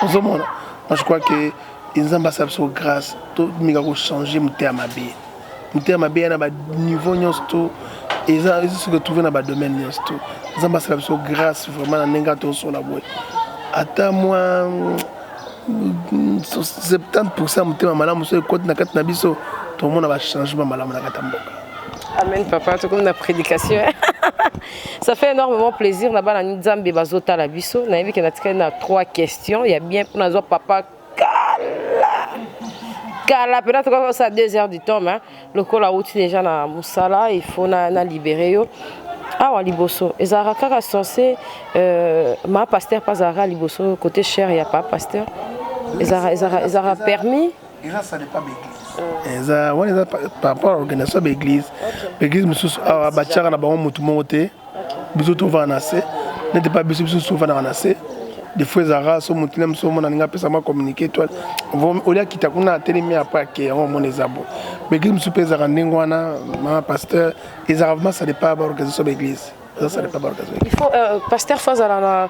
Ozomona, moi je crois que Nzambe asala biso grâce, tomika kochange motema mabe. Motema mabe ya na baniveau nyonso to eza ezo se retrouve na badomaine nyonso to. Nzambe asala biso grâce vraiment na ndenge atosola boye, ata mwa 70% ya motema malamu so ekoti na kati na biso, tomona bachangement malamu na kati ya mboka. Amen, papa. Tokomi na prédication, ça fait énormément plaisir na bana Nzambe bazotala biso. Nayebi ke natikali na trois questions ya bien mpona azwa papa kala kala mpena tokosala 2 heures du temps, mais lokola awuti déjà na mosala, il faut na libérer yo awa liboso. Ezalaka kaka censé ma pasteur mpe azalaka liboso côté cher ya pa pasteur, ezalaka permis? Eza, ça dépend baéglise. Eza wana, eza par rapport à l'organisation ya baéglise. Baéglise mosusu awa batiaka na bango motu moko te. Biso tovanda na se nete pa biso, biso tovandaka na se. Des fois ezalaka so motu na mosu omona alingi apesa mwa communiqué to olia, akita kuna, atelemi, apres ake yango, omona eza bo. Baéglise mosusu mpe ezalaka ndenge wana, mama pasteur. Ezalaka vraiment, ça dépend baorganisation ya baéglise, eza ça dépend baorganisation. Il faut pasteur faut azala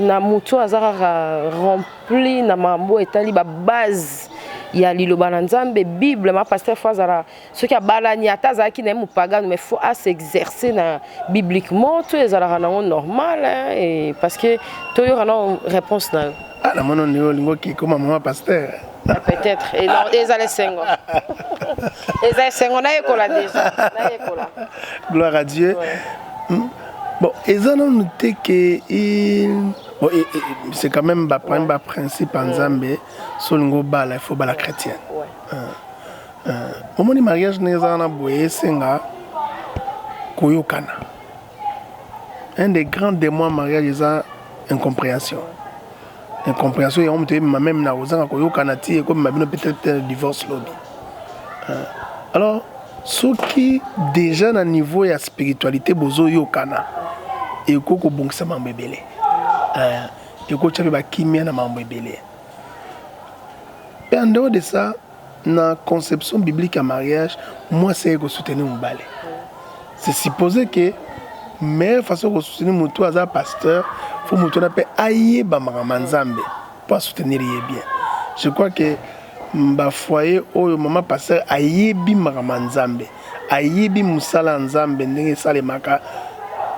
na motu aza kaka rempli na makambo etali babase ya liloba na Nzambe, Bible. Ma pasteur faut azala, soki abalani, ata azalaki na ye mopagano, mais faut as'exercer na bibliquement to ezalaka nango normal, hein, et parce que toyoka na réponse na yo. Ah, namoni ndenge olingi oke koma mama pasteur. Peut-être ezala esengo, eza esengo, nayekola déjà, nayekola. Gloire à Dieu, ouais. Bon, eza nanu te ke bon, c'est quand même baprime baprincipe ya Nzambe. So olingi obala, il faut obala chrétienne. Omoni mariage ndenge eza wana boye, esenga koyokana. Un des grands démons mariage eza incompréhension. Incompréhension yango moto eyebima même na kozanga koyokana ti ekomema bino peut-être divorce lobi. Alors soki déjà na niveau ya spiritualité bozoyokana, ekoki kobongisa mambo ebele, ekotya mpe bakimia na mambo ebele. Mpe en dehors de ça, na conception biblique ya mariage, mwasi aye kosoutenir mobali. C'est supposé que meilleure façon kosoutenir motu aza pasteur, faut motu wana mpe ayeba makambo ya Nzambe mpo asoutenir ye bien. Je crois que bafoyer oyo mama pasteur ayebi makambo ya Nzambe, ayebi mosala ya Nzambe ndenge esalemaka,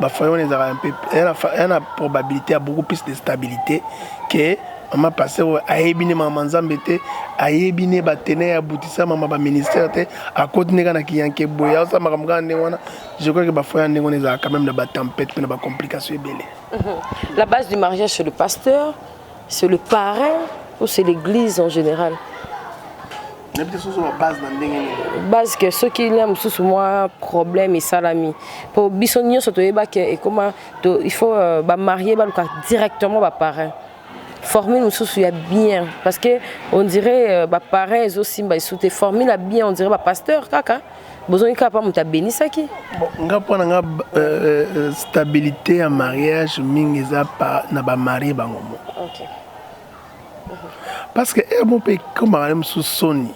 bafoyer wana ezalaka mpe eza na probabilité ya beaucoup plus de stabilité que Mama pasteur oyo ayebi nde mama Nzambe te, ayebi nde batene ya aboutissa mama baministère te, akoti nde kaka na kiyanke boye, aosala makambo kaka ndenge wana. Je crois que bafoyer ya ndenge wana ezalaka quand même na batempête mpe na bacomplication ebele. La base du mariage, c'est le pasteur, c'est le parrain ou c'est l'église en général? Nayebi te soso babase na ndenge nini. Base ke soki lia mosusu mwa problème esalami, mpo biso nyonso toyeba ke ekoma il faut bamarie baluka directement baparrain, formule mosusu ya bien, parce que on dirait baparrain ezosimba esu te. Formule ya bien, on dirait bapasteur kaka bozongi kaka mpa moto abenisaki. Bon, nga mpo na nga, stabilité ya mariage mingi eza na bamarie bango moko, parce que ere mo mpe ekomaka na mosusu soni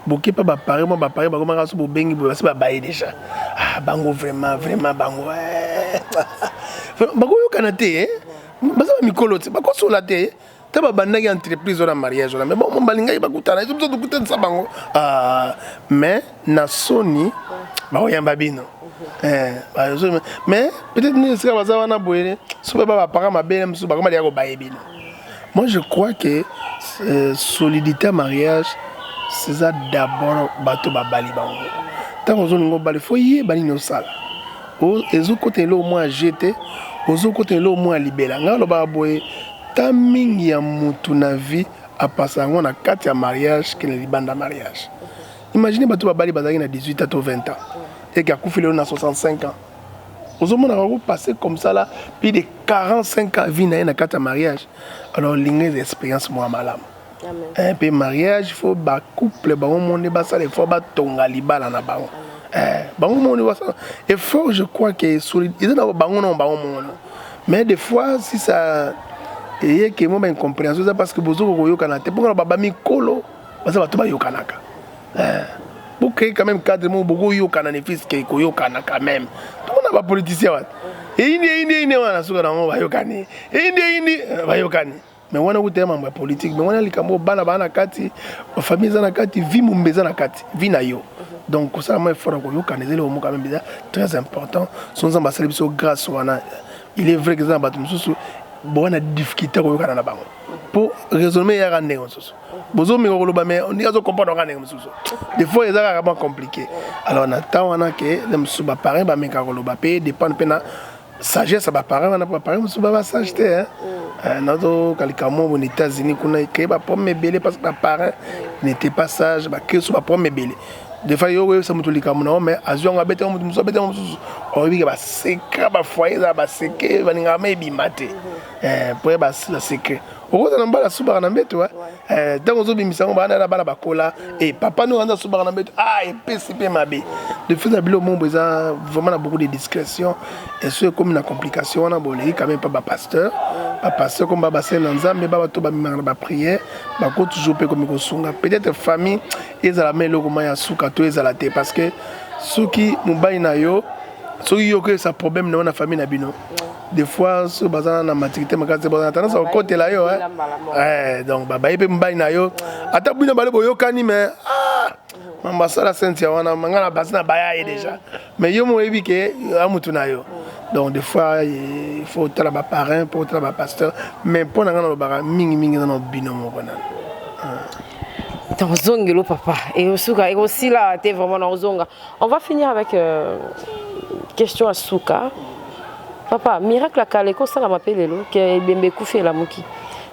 boke mpe baparrain mwa baparrain bakomaka so bobengi boye, basi babaye déjà. Ah, bango vraiment, vraiment bango bakoyokana te, eh? Baza bamikolo te, bakosola te te. Babandaki entreprise wana, mariage wana, mais bon, balingaki bakutana biso tokutanisa bango. Ah, mais na soni bakoyamba bino. Mais peut-être nde esika baza wana boye, so mpe baparent mabe mosusu bakoma deya kobaye bino. Moi, je crois que solidité ya mariage, c'est d'abord bato babali bango. Ntango ozolinga obali, fo yeba nini osala. Ezokota eloko mwa ya je te, ozokota eloko mwa ya libela. Ngai alobaka boye, ta mingi ya mutu na vie apasa yango na kati ya mariage ke na libanda mariage. Imagine bato babali bazalaki na 18 ans to 20 ans, eke akufi lelo na 65 ans. Ozomonaka kopasser comme ça là plus de 45 ans vie na ye na kati ya mariage. Alors linga eza expérience mwa malamu mpe mariage, faut bacouple bango moni basala effort, batonga libala na bango. Bango moni basala effort. Je crois que eza na bango na bango moni, mais des fois si ça eyeke mo baincompréhension, eza parce que bozokoka koyokana te. Mpona bamikolo baza bato bayokanaka, bocréer quand même cadre moko bokoyokana, ne fût-ce que koyokana quand même. Tomona bapoliticien wana, eyindi eyindi eyindi wana, suka nango bayokani, eyindi eyindi, bayokani. Mais wana kuta ya mambo ya politique, mais wana likambo bana baa na kati, bafamille eza na kati, vie mombe eza na kati, vie na yo. Donc kosala mwa effort ya koyokana eza eloko moko quand même eza très important. So Nzambe asali biso grâce wana. Il est vrai que eza na bato mosusu boa na difficulté koyokana na bango, mpo raisonnement eyaka ndenge mosusu, bozomeka koloba, mais ndenge azocomprendre kaka ndenge mosusu. Des fois eza kaka mwa compliqué. Alors na temps wana ke le mosusu baparent bamekaka koloba, mpe dépendre mpe na sagesse ya baparent wana, mpo baparent mosusu ba basage te. Nazoka likambo mo na États-Unis kuna, ecréer baproblème ebele parce que baparent n'était pas sage, bacréer so baproblème ebele. Des fois yo oyebisa moto likambo na yo, mais azwi yango, abetaka moto mosusu, abetaka mosusu. Oyebi ke basecret bafoyer ezala basecret, balingaka ma ebima te po ye basecret. Okozala mobali asubaka na mbeto, ntango ozobimisa yango, bana na bana bakola e papa no anza asubaka na mbeto. Ah, epesi mpe mabe. De fait na biloko mombo eza vraiment na beaucoup de discrétion. Eso ekomi na complication wana, boleki quand même mpa bapasteur. Bapasteur comme babasali na Nzambe, ba bato bamemaka na baprière, bako toujours mpe komi kosunga. Peut-être famille ezala ma eloko ma ya suka to ezala te, parce que soki mobali na yo, soki yo okoyesa problème na yo na famille na bino, des fois soki baza na maturité makasi, baza na tendance kokotela yo. Donc babaye mpe mobali na yo, ata bino bale boyokani, mais ah, mambo asala senti ya wana, nga na basi na baya ye déjà, mais yo mo oyebi ke amutu na yo. Donc des fois il faut otala baparrain mpo otala bapasteur, mais mpo na ngai nalobaka mingimingi eza na bino moko nano. Tozongelo papa, ekosuka ekosila te vraiment na ozonga. On va finir avec question ya suka, papa. Miracle ya kala ekosalama mpe lelo ke ebembe ekufi elamuki?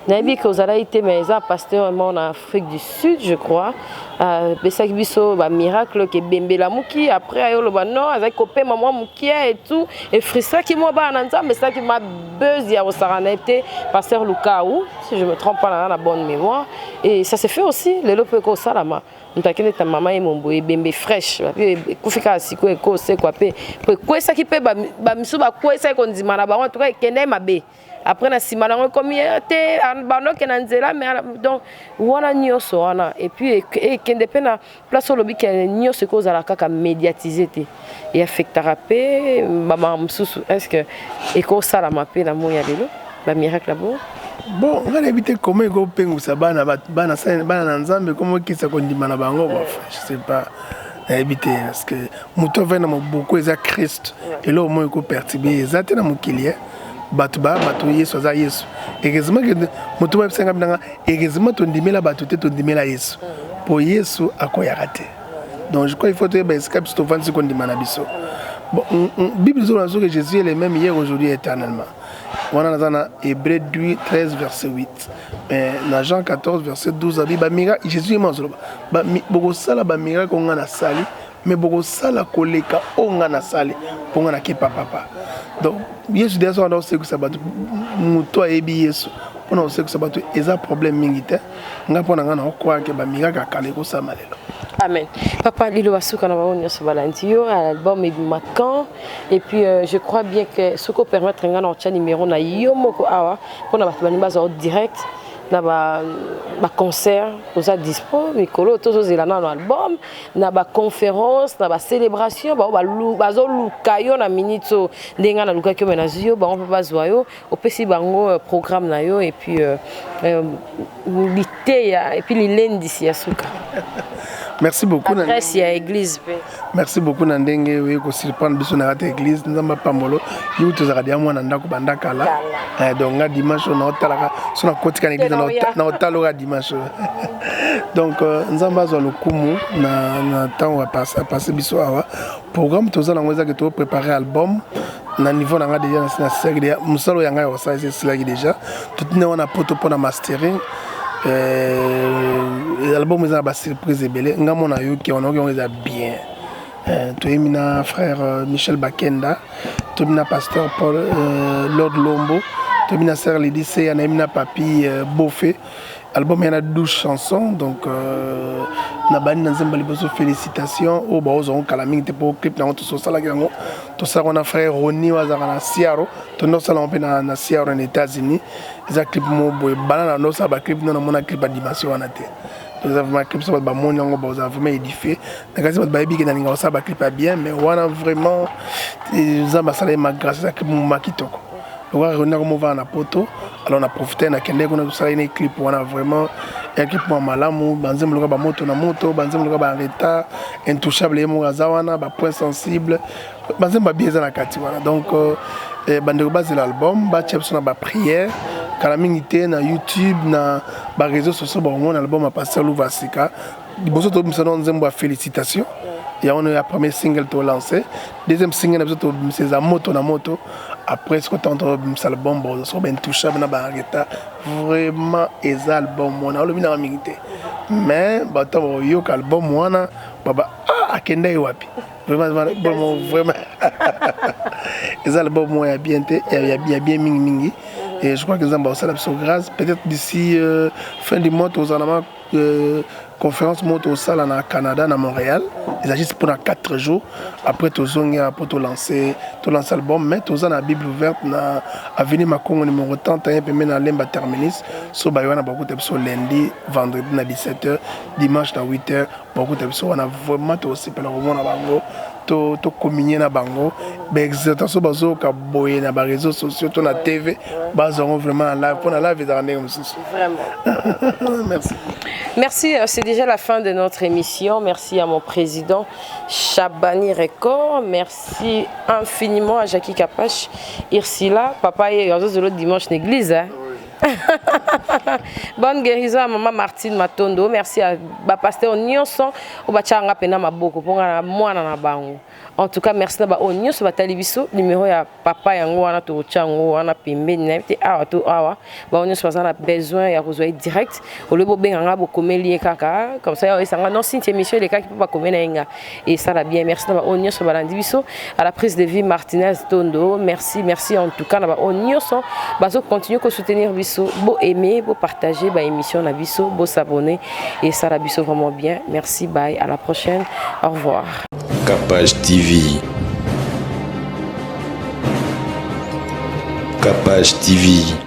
Nayebi ke ozalaki te, mais eza pasteur moko na Afrique du Sud, je crois, apesaki biso bamiracle ke ebembe elamuki. Après aye oloba non, azalaki kopema mwa mokie et tout, efrustraki mwa bana na Nzambe, esalaki ma buzz ya kosaka na ye te. Pasteur Lukau, si je me trompe pas, na bonne mémoire. Et ça se fait aussi lelo mpe ekosalama? Moto akende ta mama ye mombo ebembe fraîche ekufi kaka sikoyo, ekosekwa mpe po ekwesaki mpe bamisu bakwesaki kondima na bango. En tout cas ekende ye mabe. Après na nsima nango ekomi te, bandoke na nzela. Mais donc wana nyonso wana, et puis ekende mpe na place olobi ke nyonso ekozala kaka médiatise te, eaffectaka mpe bamama mosusu. Est ce que ekosalama mpe na moi ya lelo bamiracle ya bongo? Bon, ngai nayebi te comment ekopengwisa bana bana bana na Nzambe, komo ekisa kondima na bango. Bon, je sais pas, nayebi te, parce que moto avai na moboko eza Christ. Eloko moko ekoperturber eza te na mokili. Bato ba bato, Yesu aza Yesu. Heureusement ke moto bayebisanga binanga, heureusement tondimela bato te, tondimela Yesu, mpo Yesu akoyaka te. Donc je crois, il faut toyeba esika biso tovandisi kondima na biso. Bon, Bible ezoloba soki Jésus est le même hier, aujourd'hui, éternellement. Wana naza na Hébreu 13 verset 8. Mais na Jean 14 verset 12 abi bamiracle, Jésus ye mo azoloba: "Bokosala bamiracle oyo nga nasali, mais bokosala koleka oyo nga nasali, mpo nga nakepa Papa." Donc Yesu deya soki anda kosekisa bato, moto ayebi Yesu mpona kosekisa bato eza problème mingi te. Nga mpo na nga naokwake bamiracle ya kala ekosalama lelo. Amen. Papa, liloba suka na bango nyonso balandi yo. Album ebima quand? Et puis je crois bien que soki opermettre nga na otya numéro na yo moko awa mpona bato balingi bazwa direct na baconcert, oza dispo mikolo tozozela nano album, na baconférence, na bacélébration, bao bazoluka yo na minute oyo ndenge nga nalukaki yo, me nazwi yo, bango mpe bazwa yo, opesi bango programme na yo et puis liteya et puis lilendisi ya suka. Merci beaucoup. Adresse ya église mpe. Merci beaucoup na ndenge oye kosurprendre biso na kati ya église. Nzambe apambolo yo. Tozalaka deya mwana ndako banda kala. Donc nga dimanche oyo naotalaka so nakotika na église, naotala oka dimanche oyo. Donc Nzambe azwa lokumu na ntango apase biso awa. Programme toza nango ezaki toprépare album na niveau na nga déjà nasilaki déjà mosala oyo ya ngai ya kosala, esi esilaki déjà. Totindi wana poto mpona mastering. Album eza na basurprise ebele. Nga mona yoki wana, oki yango eza bien. Toyemi na frère Michel Bakenda, toyemi na pasteur Paul Lord Lombo, toyemi na sœur Lidi Seya, nayemi na papi Bofe. Album ya na 12 chansons. Donc na bandi na nzembo liboso, Félicitation, oyo baozwango kala mingi te, mpo clip nango tososalaki yango, tosalaka na frère Roni oyo azalaka na Siaro. Tondi osala yango mpe na Siaro na États-Unis. Eza clip mo boye bana na ndosala baclip no, namona clip ya dimension wana te. Eza vraiment clip so bato bamoni yango, bazala vraiment édifié na kasi. Bato bayebi ke nalinga kosala baclip ya bien, mais wana vraiment Nzambe asala ye ma grâce. Eza clip moma kitoko lokola Roni akomovana na poto. Alors na profite, nakende kuna, tosala ye clip wana. Vraiment ya clip mwa malamu. Banzembo lokola Bamoto na moto, banzembo lokola Baretard, Intouchable, ye moko aza wana, Bapoint sensible, banzembo babi eza na kati wana. Donc bandeko bazela album, batia biso na baprière. Kala mingi te, na YouTube, na baréseau sociaux, bakomona album ya pasteur Luva Sika. Liboso tobimisa no nzembo ya Félicitation, yango ya premier single tolance. Deuxième single na biso tobimisa eza Moto na moto. Après siko ntango tobimisa album, boza soko Baintouchable na Baretard. Vraiment eza album wana olobi nanga mingi te, mais bato bakoyoka album wana baba: "Ah, akende ye wapi?" Vraiment, vraiment eza album moko ya bien te, ya bien mingimingi. Et je crois que Nzambe akosala biso grâce. Peut-être d'ici fin du mois tozala na conférence moko tosala na Canada, na Montréal. Eza juste mpona 4 jours. Après tozongi mpo tolance album. Mais toza na Bible Ouverte na avenue Makongo numéro 31, pembe na Lemba Terminus. So baye wana, bakuta biso lundi, vendredi na 17 h, dimanche na 8 h. Bakuta biso wana. Vraiment tosepela komona bango, tocommunie na bango. Baexhortation bazoyoka boye na baréseaux sociaux to na TV, bazwango vraiment na live, mpo na live ezalaka ndenge mosusu. Vraiment. Merci. Merci, c'est déjà la fin de notre émission. Merci à mon président Chabani Record. Merci infiniment à Jackie Kapache, Irsila, papa et l'autre dimanche l'église. Hein? Bonne guérison à maman Martine Matondo. Merci à ba pasteur nyonso oyo batianga pena maboko mpo nga na mwana na bango. En tout cas, merci na baoyo nyonso batali biso. Numéro ya papa yango wana, tokotia yango wana pembeni na ye te awa to awa. Bango nyonso baza na besoin ya kozwa ye direct, olobi bobenga nga, bokomeli ye kaka comme ça, esanga non Cynthia, émission elekaki mpo bakome na ye nga, esala bien. Merci na baoyo nyonso balandi biso. À la prise de vie, Martinez Tondo, merci. Merci en tout cas na baoyo nyonso bazocontinue kosoutenir biso. Bo aimer, bo partager ba émission na biso, bo s'abonner, esala biso vraiment bien. Merci, bye, à la prochaine, au revoir. Capage TV. Capage TV.